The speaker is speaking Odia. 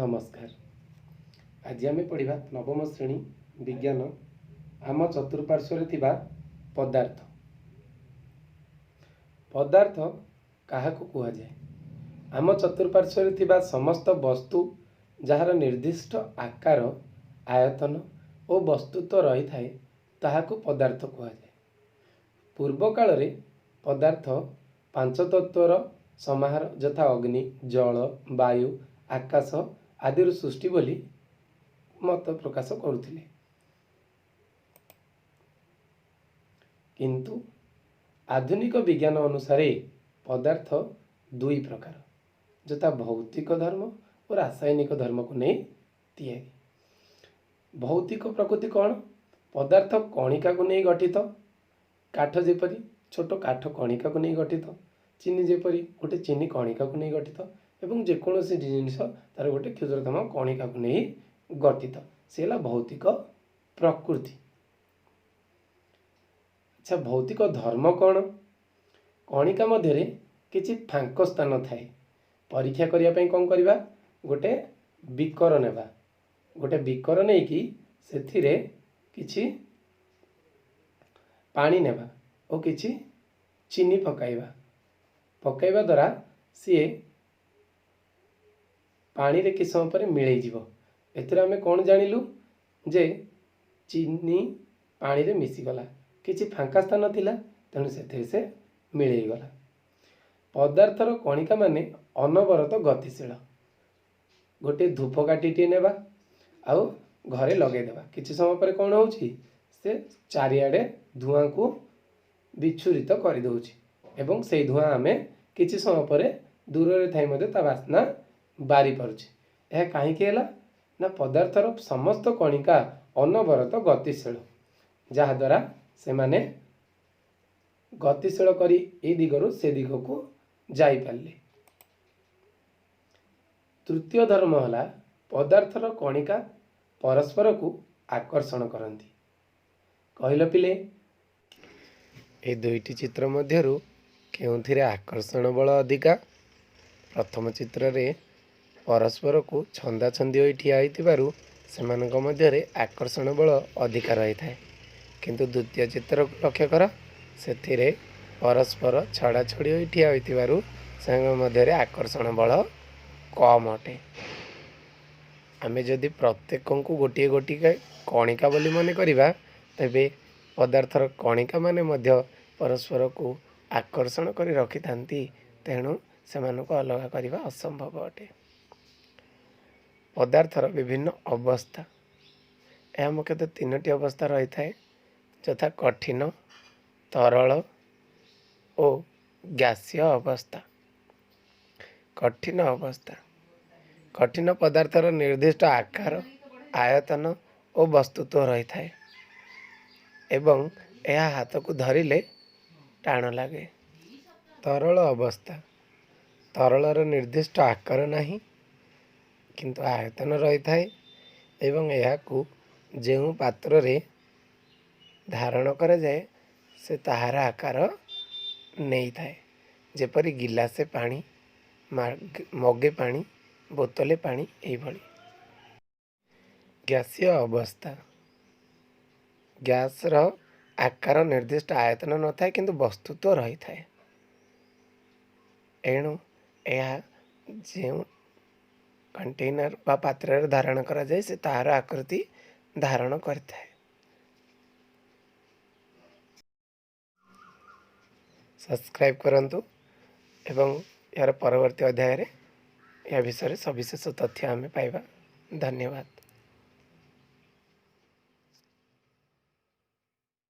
ନମସ୍କାର। ଆଜି ଆମେ ପଢ଼ିବା ନବମ ଶ୍ରେଣୀ ବିଜ୍ଞାନ, ଆମ ଚତୁଃପାର୍ଶ୍ୱରେ ଥିବା ପଦାର୍ଥ। ପଦାର୍ଥ କାହାକୁ କୁହାଯାଏ? ଆମ ଚତୁଃପାର୍ଶ୍ୱରେ ଥିବା ସମସ୍ତ ବସ୍ତୁ ଯାହାର ନିର୍ଦ୍ଦିଷ୍ଟ ଆକାର, ଆୟତନ ଓ ବସ୍ତୁତ୍ୱ ରହିଥାଏ, ତାହାକୁ ପଦାର୍ଥ କୁହାଯାଏ। ପୂର୍ବ କାଳରେ ପଦାର୍ଥ ପାଞ୍ଚ ତତ୍ତ୍ୱର ସମାହାର, ଯଥା ଅଗ୍ନି, ଜଳ, ବାୟୁ, ଆକାଶ ଆଦିରୁ ସୃଷ୍ଟି ବୋଲି ମତ ପ୍ରକାଶ କରୁଥିଲେ। କିନ୍ତୁ ଆଧୁନିକ ବିଜ୍ଞାନ ଅନୁସାରେ ପଦାର୍ଥ ଦୁଇ ପ୍ରକାର, ଯଥା ଭୌତିକ ଧର୍ମ ଓ ରାସାୟନିକ ଧର୍ମକୁ ନେଇ ତିଆରି। ଭୌତିକ ପ୍ରକୃତି କ'ଣ? ପଦାର୍ଥ କଣିକାକୁ ନେଇ ଗଠିତ। କାଠ ଯେପରି ଛୋଟ କାଠ କଣିକାକୁ ନେଇ ଗଠିତ, ଚିନି ଯେପରି ଗୋଟେ ଚିନି କଣିକାକୁ ନେଇ ଗଠିତ ଏବଂ ଯେକୌଣସି ଜିନିଷ ତାର ଗୋଟେ କ୍ଷୁଦ୍ରତମ କଣିକାକୁ ନେଇ ଗଠିତ, ସେ ହେଲା ଭୌତିକ ପ୍ରକୃତି। ଆଚ୍ଛା, ଭୌତିକ ଧର୍ମ କ'ଣ? କଣିକା ମଧ୍ୟରେ କିଛି ଫାଙ୍କ ସ୍ଥାନ ଥାଏ। ପରୀକ୍ଷା କରିବା ପାଇଁ କ'ଣ କରିବା? ଗୋଟେ ବିକର ନେବା। ଗୋଟେ ବିକର ନେଇକି ସେଥିରେ କିଛି ପାଣି ନେବା ଓ କିଛି ଚିନି ପକାଇବା। ପକାଇବା ଦ୍ୱାରା ସିଏ ପାଣିରେ କିଛି ସମୟ ପରେ ମିଳେଇଯିବ। ଏଥିରେ ଆମେ କ'ଣ ଜାଣିଲୁ ଯେ ଚିନି ପାଣିରେ ମିଶିଗଲା। କିଛି ଫାଙ୍କା ସ୍ଥାନ ଥିଲା, ତେଣୁ ସେଥିରେ ସେ ମିଳେଇଗଲା। ପଦାର୍ଥର କଣିକା ମାନେ ଅନବରତ ଗତିଶୀଳ। ଗୋଟିଏ ଧୂପକାଠିଟିଏ ନେବା ଆଉ ଘରେ ଲଗେଇଦେବା। କିଛି ସମୟ ପରେ କ'ଣ ହେଉଛି? ସେ ଚାରିଆଡ଼େ ଧୂଆଁକୁ ବିଚ୍ଛୁରିତ କରିଦେଉଛି ଏବଂ ସେଇ ଧୂଆଁ ଆମେ କିଛି ସମୟ ପରେ ଦୂରରେ ଥାଇ ମଧ୍ୟ ତା ବାସ୍ନା ବାରି ପାରୁଛେ। ଏହା କାହିଁକି ହେଲା ନା ପଦାର୍ଥର ସମସ୍ତ କଣିକା ଅନବରତ ଗତିଶୀଳ, ଯାହାଦ୍ୱାରା ସେମାନେ ଗତିଶୀଳ କରି ଏଇ ଦିଗରୁ ସେ ଦିଗକୁ ଯାଇପାରିଲେ। ତୃତୀୟ ଧର୍ମ ହେଲା ପଦାର୍ଥର କଣିକା ପରସ୍ପରକୁ ଆକର୍ଷଣ କରନ୍ତି। କହିଲ ପିଲେ, ଏ ଦୁଇଟି ଚିତ୍ର ମଧ୍ୟରୁ କେଉଁଥିରେ ଆକର୍ଷଣ ବଳ ଅଧିକା? ପ୍ରଥମ ଚିତ୍ରରେ ପରସ୍ପରକୁ ଛନ୍ଦାଛନ୍ଦି ହୋଇ ଠିଆ ହୋଇଥିବାରୁ ସେମାନଙ୍କ ମଧ୍ୟରେ ଆକର୍ଷଣ ବଳ ଅଧିକା ରହିଥାଏ। କିନ୍ତୁ ଦ୍ୱିତୀୟ ଚିତ୍ରକୁ ଲକ୍ଷ୍ୟ କର, ସେଥିରେ ପରସ୍ପର ଛଡ଼ାଛଡ଼ି ହୋଇ ଠିଆ ହୋଇଥିବାରୁ ସେମାନଙ୍କ ମଧ୍ୟରେ ଆକର୍ଷଣ ବଳ କମ୍ ଅଟେ। ଆମେ ଯଦି ପ୍ରତ୍ୟେକଙ୍କୁ ଗୋଟିଏ ଗୋଟିଏ କଣିକା ବୋଲି ମନେ କରିବା, ତେବେ ପଦାର୍ଥର କଣିକା ମାନେ ମଧ୍ୟ ପରସ୍ପରକୁ ଆକର୍ଷଣ କରି ରଖିଥାନ୍ତି। ତେଣୁ ସେମାନଙ୍କୁ ଅଲଗା କରିବା ଅସମ୍ଭବ ଅଟେ। ପଦାର୍ଥର ବିଭିନ୍ନ ଅବସ୍ଥା। ଏହା ମୁଖ୍ୟତଃ ତିନୋଟି ଅବସ୍ଥା ରହିଥାଏ, ଯଥା କଠିନ, ତରଳ ଓ ଗ୍ୟାସୀୟ ଅବସ୍ଥା। କଠିନ ଅବସ୍ଥା। କଠିନ ପଦାର୍ଥର ନିର୍ଦ୍ଦିଷ୍ଟ ଆକାର, ଆୟତନ ଓ ବସ୍ତୁତ୍ୱ ରହିଥାଏ ଏବଂ ଏହା ହାତକୁ ଧରିଲେ ଟାଣ ଲାଗେ। ତରଳ ଅବସ୍ଥା। ତରଳର ନିର୍ଦ୍ଦିଷ୍ଟ ଆକାର ନାହିଁ, କିନ୍ତୁ ଆୟତନ ରହିଥାଏ ଏବଂ ଏହାକୁ ଯେଉଁ ପାତ୍ରରେ ଧାରଣ କରାଯାଏ, ସେ ତାହାର ଆକାର ନେଇଥାଏ। ଯେପରି ଗିଲାସେ ପାଣି, ମଗେ ପାଣି, ବୋତଲେ ପାଣି, ଏଇଭଳି। ଗ୍ୟାସୀୟ ଅବସ୍ଥା। ଗ୍ୟାସ୍ର ଆକାର ନିର୍ଦ୍ଦିଷ୍ଟ ଆୟତନ ନଥାଏ, କିନ୍ତୁ ବସ୍ତୁତ୍ୱ ରହିଥାଏ। ଏଣୁ ଏହା ଯେଉଁ କଣ୍ଟେନର ବା ପାତ୍ରରେ ଧାରଣ କରାଯାଏ, ସେ ତାହାର ଆକୃତି ଧାରଣ କରିଥାଏ। ସବସ୍କ୍ରାଇବ୍ କରନ୍ତୁ ଏବଂ ଏହାର ପରବର୍ତ୍ତୀ ଅଧ୍ୟାୟରେ ଏହା ବିଷୟରେ ସବିଶେଷ ତଥ୍ୟ ଆମେ ପାଇବା। ଧନ୍ୟବାଦ।